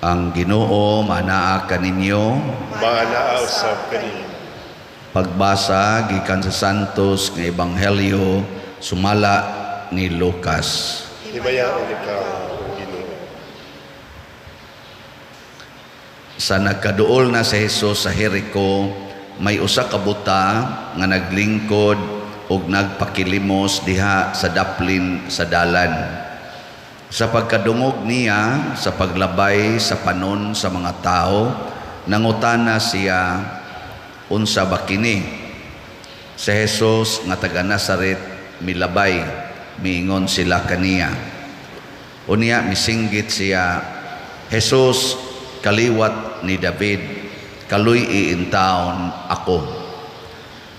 Ang Ginoo manaa kaninyo. Maanaa usab kaninyo. Pagbasa gikan sa Santos nga Ebanghelyo sumala ni Lucas. Himayaon ikaw, Ginoo. Sa nagkaduol na si Jesus sa Jericho, may usa ka buta nga naglingkod ug nagpakilimos diha sa daplin sa dalan. Sa pagkadungog niya sa paglabay sa panon sa mga tao, nangutana siya, "Unsa ba kini?" Si Jesus nga taga Nazaret milabay, miingon sila kaniya. Unya misinggit siya, "Jesus, kaliwat ni David, kaluy-i intawon ako."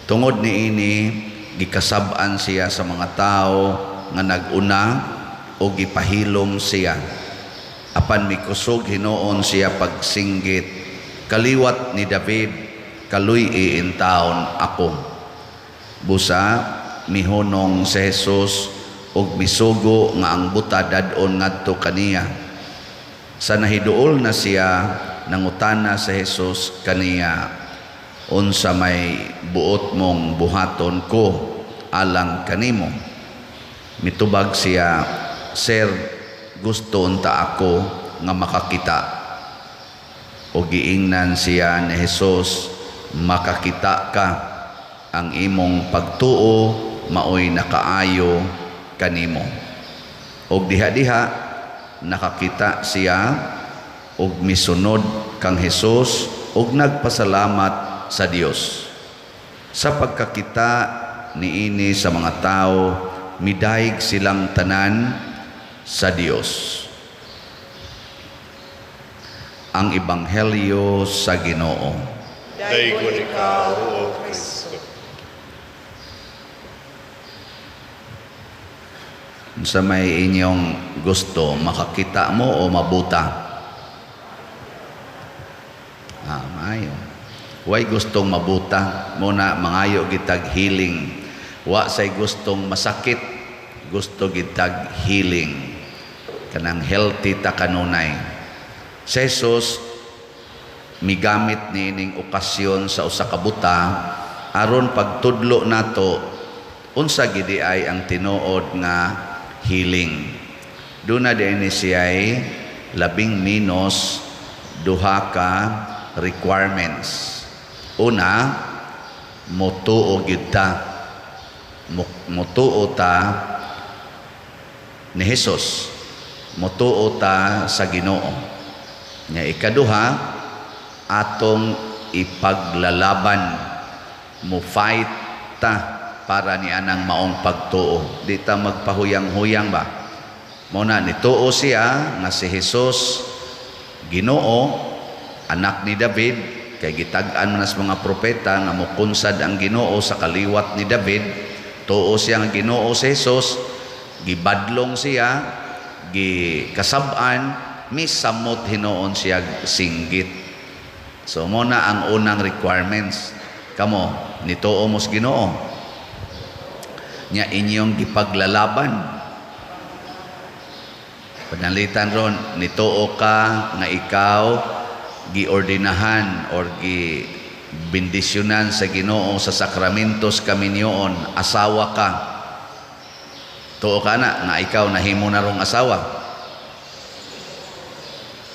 Tungod niini, gikasab-an siya sa mga tao nga nag-una o gipahilom siya. Apan mikusog hinuon siya pagsinggit, "Kaliwat ni David, kaluy-i intawon ako." Busa mihunong si Jesus ug misugo nga ang buta dad-on ngadto kaniya. Sa nahiduol na siya, nangutana si Jesus kaniya, "Unsa may buot mong buhaton ko alang kanimo?" Mitubag siya, "Sir, gusto unta ako nga makakita." O giingnan siya ni Jesus, "Makakita ka, ang imong pagtuo maoy nakaayo kanimo." Og diha-diha nakakita siya og misunod kang Jesus og nagpasalamat sa Dios. Sa pagkakita niini sa mga tao, midayeg silang tanan sa Dios. Ang Ebanghelyo sa Ginoo. Daygon ikaw, O Kristo. Sa may inyong gusto, makakita mo o mabuta? Ah, maayo. Way gustong mabuta, muna mangayo gitag healing. Wa say gustong masakit, gusto gitag healing. Kanang healthy ta kanunay. Si Jesus migamit niining okasyon sa usa ka buta aron pagtudlo nato unsa gidi ay ang tinuod nga healing. Duna din ni siya'y labing minos duha ka requirements. Una, motuo gyud ta. Motuo ta ni Jesus. Motuo ta sa Ginoo. Nya ikaduha, atong ipaglalaban, mo fight ta para ni anang maong pagtuo. Di ta magpahuyang-huyang ba? Muna nituo siya nga si Jesus Ginoo, anak ni David, kay gitag-an man sa mga propeta nga mokunsad ang Ginoo sa kaliwat ni David. Tuo siya nga Ginoo si Jesus, gibadlong siya, gikasab-an, misamot hinuon siya singgit. So mo na ang unang requirements. Kamo, nituo mo sa Ginoo. Nya inyong gipaglalaban. Panalitan ron, nituo ka nga ikaw giordinahan or gibendisyonan sa Ginoo sa sakramentos kaminyoon, asawa ka. Tuo ka na nga ikaw nahimo na rong asawa.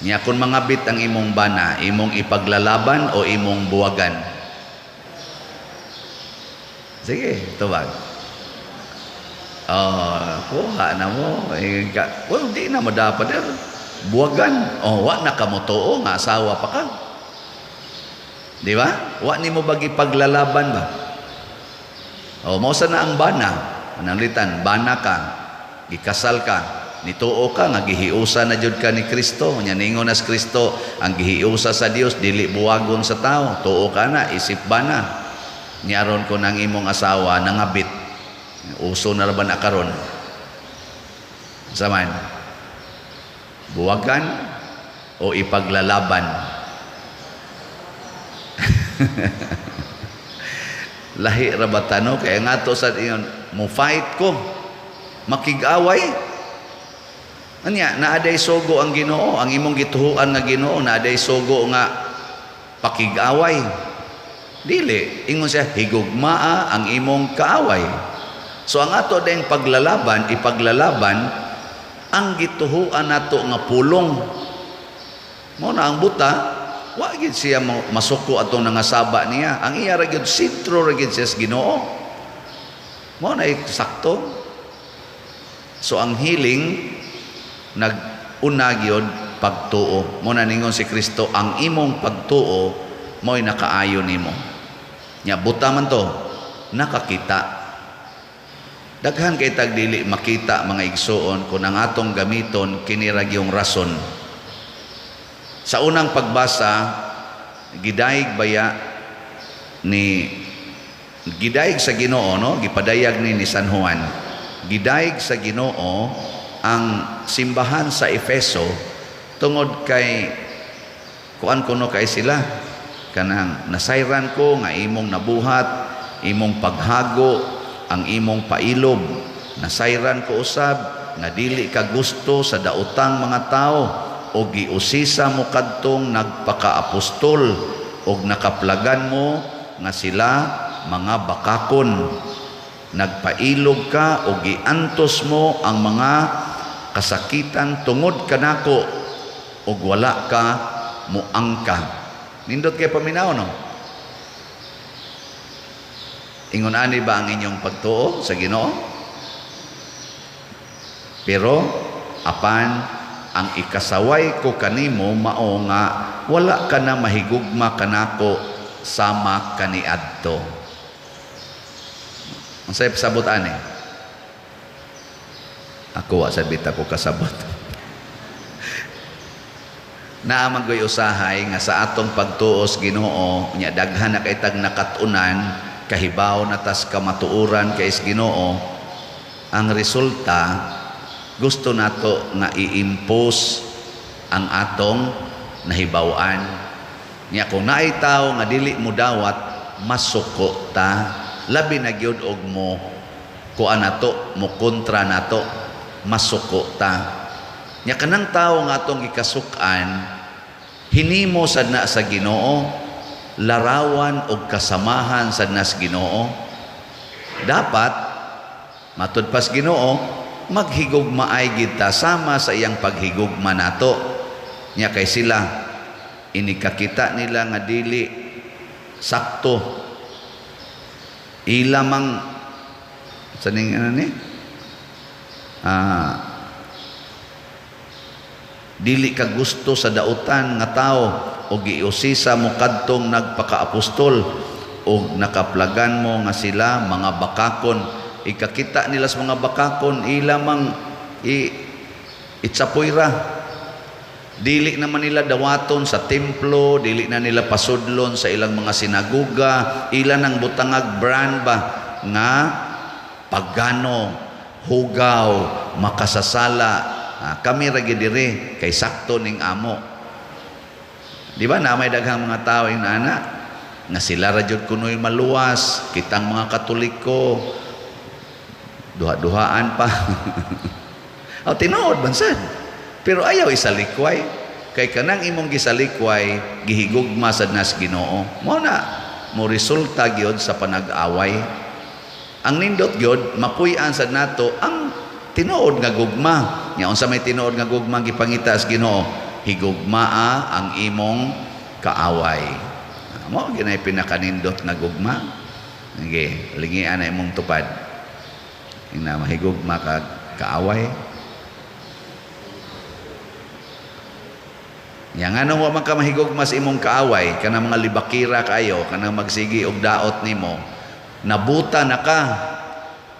Nya kung mangabit ang imong bana, imong ipaglalaban o imong buwagan? Sige, tubag. Oh, kuha na mo. Eh, well, di na mo dapat. Buwagan. Oh, wa na ka mo tuo nga asawa pa ka. Di ba? Wa ni mo bagi paglalaban ba? Oh, mao sa na ang bana. Pananglitan, bana ka, gikasal ka, nituo ka nga gihiusa na jud ka ni Kristo. Nya ningon nas Kristo, ang gihiusa sa Dios dili buwagon sa tao. Tuo ka na isip bana. Nya aron ko nang imong asawa nangabit. Uso na ra ba na karon? Saman, buwagan o ipaglalaban? Lahi ra ba tano? Kaya nga to sa ingon, mo fight ko, makig-away. Anya, naaday sugo ang Ginoo, ang imong gituhuan nga Ginoo, naaday sugo nga pakig-away. Dili, ingon siya, higugmaa ang imong kaaway. So ang ato ding paglalaban, ipaglalaban ang gituhuan nato nga pulong. Mao na ang buta, wa gid siya masuko atong nangasaba niya. Ang iya ra gyud sentro ra gyud siya sa Ginoo. Mao na sakto. So ang healing nag-una gyud pagtuo. Mao na ningon si Kristo, ang imong pagtuo mao'y nakaayo nimo. Nya buta man to, nakakita. Daghan kay tag dili makita, mga igsuon, kung ang atong gamiton kini ra gyung rason. Sa unang pagbasa, gidayeg baya ni gidayeg sa Ginoo, no, gipadayag ni San Juan. Gidayeg sa Ginoo ang simbahan sa Efeso tungod kay kuan kuno kay sila, kanang nasayran ko nga imong nabuhat, imong paghago, ang imong pailob. Nasayran ko usab nga dili ka gusto sa daotang mga tao o giusisa mo kadtong nagpakaapostol og nakaplagan mo nga sila mga bakakon. Nagpailog ka o giantos mo ang mga kasakitan tungod kanako og wala ka muangka. Nindot kay paminaw, no? Ingon ani ba ang inyong pagtuo sa Ginoo? Pero apan ang ikasaway ko kanimo mao nga wala ka na mahigugma kanako sama kaniadto. Ang sayop sabot ani. Ako wa sa bita ko kasabot. Naa man goy usahay nga sa atong pagtuos Ginoo, nya daghan na kay tag nakat-unan, kahibaw na tas kamatuoran kay Ginoo, ang resulta gusto nato nga i-impose ang atong nahibaw-an. Nya kung naay tawo nga dili mo dawat, masuko ta, labi na gyud og mo kuan nato, mo kontra nato, masuko ta. Nya kanang tawo nga atong gikasuk-an, hinimo sad na sa Ginoo, larawan og kasamahan sad na sa Ginoo. Dapat matud pas Ginoo, maghigugmaay gid ta sama sa iyang paghigugma nato. Nya kay sila inikakita nila nga dili sakto ila mang saning ano ni dili ka gusto sa dautan nga tao o giusisa mo kadtong nagpakaapostol o nakaplagan mo nga sila mga bakakon. Ikakita nila sa mga bakakon, ila mang itsapoyra. Dili naman nila dawaton sa templo, dili na nila pasudlon sa ilang mga sinagoga, ila nang butangag brand ba nga pagano, hugaw, makasasala. Kami ra gyud diri kay sakto ning amo. Di ba na may daghang mga tao inana nga sila ra jud kunoy maluwas, kitang mga Katoliko duha-duhaan pa. O tinuod man sad. Pero ayaw isalikway kay kanang imong gisalikway gihigugma sad nas Ginoo. Mao na mo resulta gyud sa panag-away. Ang nindot gyud mapuy-an sad nato ang tinuod nga gugma. Nya unsa may tinuod nga gugma gipangita sa Ginoo? Higugmaa ang imong kaaway. Mao ginay pinakanindot nga gugma. Sige, lingian na imong tupad. Ina mahigugma ka kaaway. Nya nganong wa man ka mahigugma sa imong kaaway, kanang mga libakira kayo, kanang magsigi og daot nimo, nabuta na ka.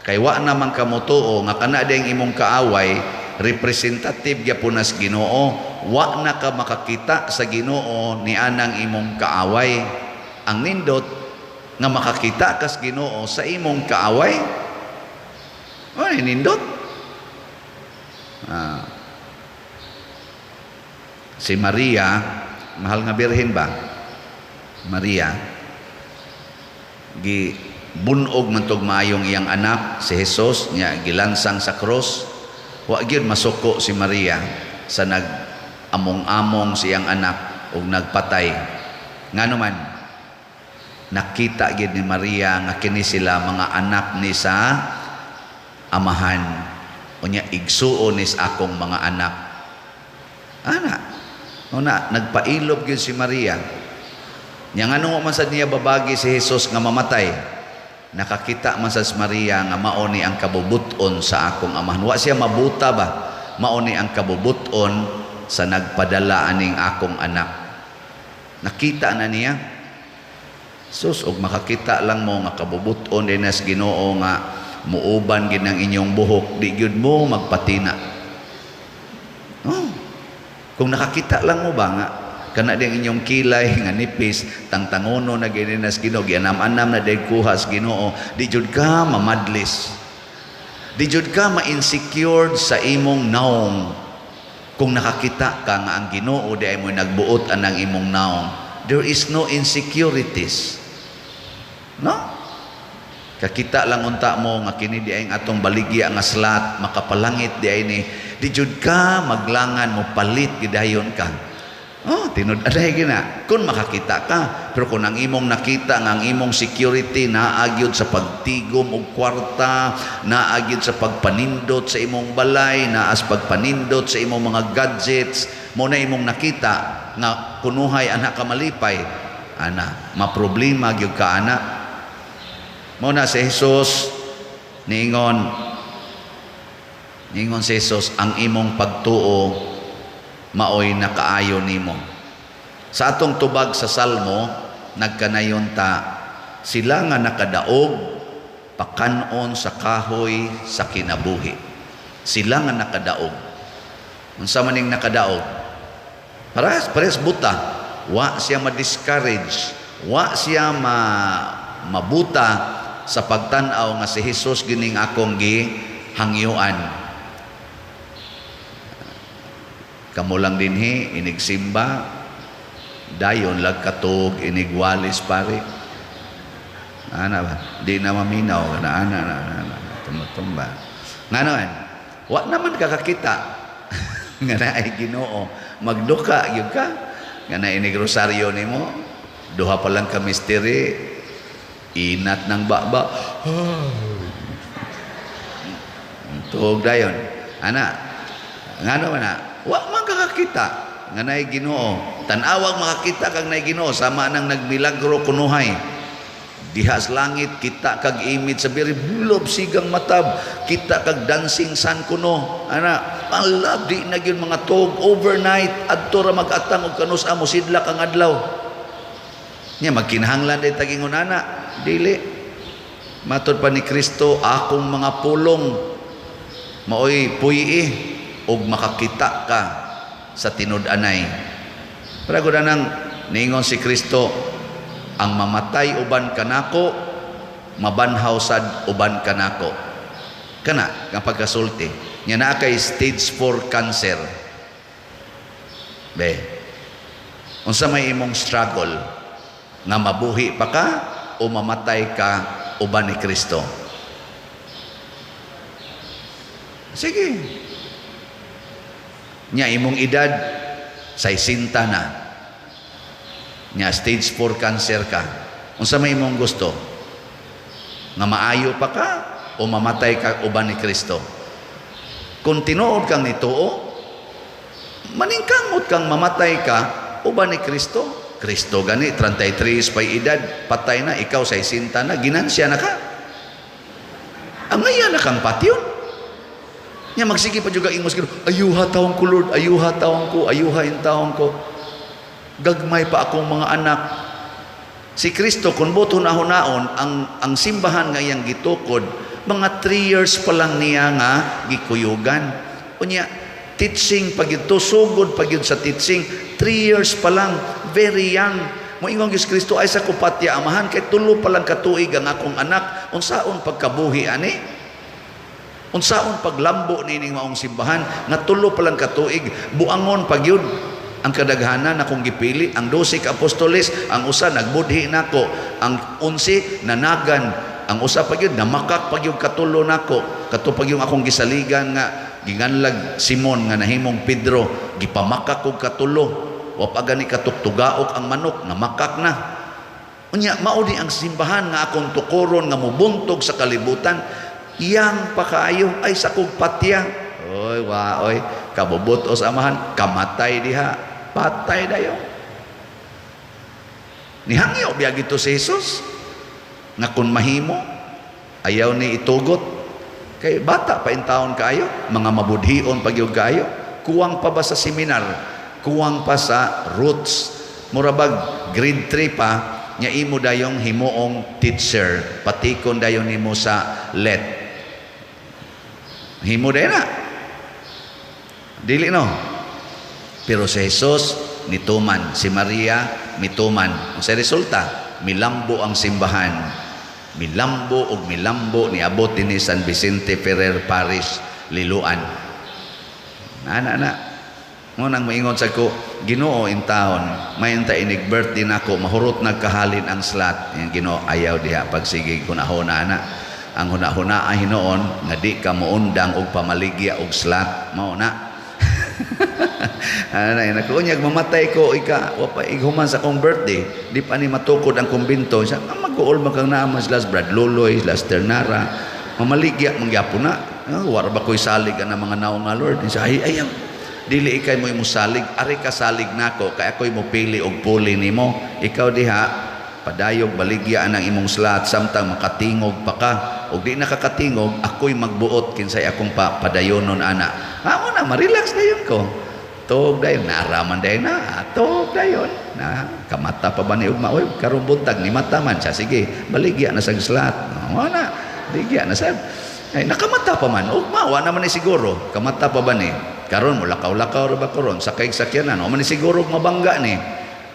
Kay wa naman ka motuo nga kana ding imong kaaway representative gyapon nas Ginoo, wa na ka makakita sa Ginoo ni anang imong kaaway. Ang nindot nga makakita kas Ginoo sa imong kaaway. Ay nindot. Si Maria, mahal nga birhen ba? Maria gi bunog man tog maayong iyang anak si Jesus, nya gilansang sa cross. Wa gyud masuko si Maria sa nag among-among siyang anak ug nagpatay. Ngano man, nakita gyud ni Maria nga kini sila mga anak ni sa amahan. Unya igsuon ni sa akong mga anak. Ana, una nagpailob gyud si Maria. Nya ngano man sad niya babagi si Jesus nga mamatay? Nakakita man sad si Maria nga mao ni ang kabubuton sa akong amahan. Wa siya mabuta ba? Mao ni ang kabubuton sa nagpadala aning akong anak. Nakita na niya. Sus, og makakita lang mo nga kabubuton din sa Ginoo nga muuban gid ang inyong buhok, di gyud mo magpatina. Oh. Kung nakakita lang mo ba nga kana di ang inyong kilay nga nipis, tangtangono na gid na sa Ginoo, gianam-anam na dahil kuha sa Ginoo, di jud ka mamadlis. Di jud ka ma-insecure sa imong naong. Kung nakakita ka nga ang Ginoo di ay mo nagbuot anang imong naong, there is no insecurities. No? Kakita lang unta mo nga kini di ay ang atong baligya nga slot, makapalangit di ay ni, di jud ka maglangan mo palit gidayon ka. Oh, tinud aday gina. Kung makakita ka, pero kung ang imong nakita nga ang imong security naa gyud sa pagtigom og kwarta, naa gyud sa pagpanindot sa imong balay, naa sa pagpanindot sa imong mga gadgets, mo na imong nakita nga kunuhay anak ka malipay, ana, maproblema gyud ka ana. Mo na si Jesus niingon, niingon si Jesus, ang imong pagtuo maoy nakaayo nimo. Sa atong tubag sa Salmo, nagkanayon ta, sila nga nakadaog pakanon sa kahoy sa kinabuhi. Sila nga nakadaog. Unsa man ning nakadaog? Parehas, parehas buta. Wa siya ma-discourage, wa siya mabuta sa pagtan-aw nga si Jesus gining akong gihangyuan. Kamo lang dinhi inigsimba, dayon lagkatug inigwalis pare. Ana ba? Di na maminaw na ana na ana, ana tumutumba. Ngano man? Wa naman kakakita nga naay Ginoo, magduka gyud ka. Nga na inig rosaryo nimo, duha pa lang ka misteri, inat ng baba. Tuog dayon. Ana, ngano man na? Wa man kakakita nga naay Ginoo. Tan-awag makakita kag naay Ginoo sama nang nagmilagro kunuhay. Diha sa langit kita kag image sa biri bulob sigang matab, kita kag dancing sun kuno. Ana, ang di na gyud mga tuog overnight adto ra mag-atang og kanus amo sidlak ang adlaw. Nya magkinahanglan day tagingon ana, dili. Matod pa ni Kristo, akong mga pulong maoy puyi og makakita ka sa tinud-anay. Pero gud anang niingon si Kristo, ang mamatay uban kanako, mabanhaw sad uban kanako. Kana nga pagkasulti. Nya naa kay stage 4 cancer. Be. Unsa may imong struggle nga mabuhi pa ka o mamatay ka uban ni Kristo? Sige. Nya imong edad 60 na. Nya stage 4 cancer ka. Unsa may imong gusto? Nga maayo pa ka o mamatay ka uban ni Kristo? Kung tinuod kang nituo, maningkamot kang mamatay ka uban ni Kristo. Kristo gani 33 pay edad, patay na, ikaw 60 na, ginansya na ka. Ang ngaya na kang patyon. Nya magsige pa juga ingos kino, ayuha taong ko Lord, ayuha taong ko, ayuha in taong ko. Gagmay pa akong mga anak. Si Kristo kung buto na hunaon ang simbahan nga iyang gitukod, mga 3 years pa lang niya nga gikuyugan. Unya teaching pag yun, sugod pag yun sa teaching, 3 years pa lang, very young. Moingon gyud si Kristo, ay sa kupatya amahan kay tulo pa lang katuig ang akong anak, unsaon pagkabuhi ani? Unsaon paglambo nining maong simbahan nga tulo pa lang katuig, buangon pag yun ang kadaghanan akong gipili, ang 12 ka apostoles, ang usa nagbudhi nako, ang 11 nanagan, ang usa pa gyud namakak pa gyud katulo nako, kato pa gyud akong gisaligan nga Ginganlag Simon nga nahimong Pedro, gipamakak og katulo. Wa pa gani katuktugaok ang manok, namakak na. Unya mao ni ang simbahan nga akong tukoron nga mubuntog sa kalibutan. Yang pa kaayo ay sakog patya. Oy, wa oy, kabubot o sa amahan, kamatay diha, patay dayon. Nihangyo biya gito si Jesus nga kun mahimo ayaw ni itugot kay bata pa intawon kaayo, mga mabudhion pa gyud kaayo, kuwang pa ba sa seminar, kuwang pa sa roots, mura bag grade 3 pa nya imo dayong himuong teacher, patikon dayon nimo sa let. Himo dayon na. Dili no. Pero si Jesus nituman, si Maria mituman. Ang sa resulta, milambo ang simbahan. Milambo og milambo niabot dinhi San Vicente Ferrer Parish, Liloan. Na na na. Mo nang moingon sa ko, Ginoo intawon, mayon ta inig birthday nako, mahurot nagkahalin ang slot. Yang Ginoo ayaw diha pagsige hunahuna na. Ang hunahuna ay hinuon nga di ka moundang og pamaligya og slot. Mao na. Ana na unyag mamatay ko ika wa pa ighuman sa akong birthday, di pa ni matukod ang kumbinto. Siya mag-uol man kang naa sila Brad Loloy, sila Ternara, mamaligya man gyapon na. Wa ra ba ko'y salig ana mga naong nga Lord? Siya, ay ay ang dili ikay mo imo salig, ari ka salig nako kay ako'y mopili og puli nimo. Ikaw diha padayog baligya ang imong slot samtang makatingog pa ka. Og di nakakatingog, ako'y magbuot kinsay akong pa padayonon ana. Amo na ma-relax dayon ko. Tog dayon naaraman dayon na, tog dayon na kamata pa ba ni ugma, oy karon buntag ni mata man siya, sige baligya na sa slot. Mo na baligya na sad. Ay nakamata pa man ugma, wa naman ni siguro kamata pa ba ni karon mo lakaw-lakaw ra ba karon sakay sakyanan, wa man ni siguro mabangga ni.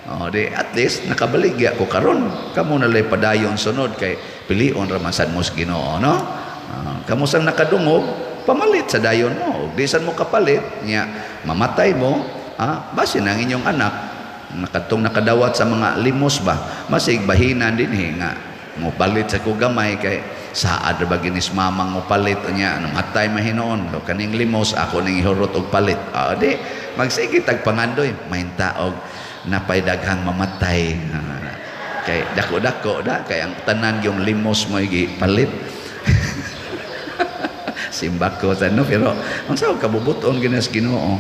Oh, di at least nakabaligya ko karon. Kamo na lay padayon sunod kay pilion ra man sad mo sa Ginoo, no? Kamo sang nakadungog, pamalit sa dayon mo. Ug di sad mo kapalit nya mamatay mo, basin ang inyong anak nakatong nakadawat sa mga limos ba, masig bahinan dinhi nga mo palit sa ko gamay kay saad ra ba ginis mamang mo palit nya namatay mahinoon kaning limos ako ning ihurot og palit. Di magsige tag pangandoy mainta og napay daghang mamatay kay dako-dako da kay ang tanan yung limos mo gi palit. Simbako sa no, pero ang sa kabubuton ginas Ginoo.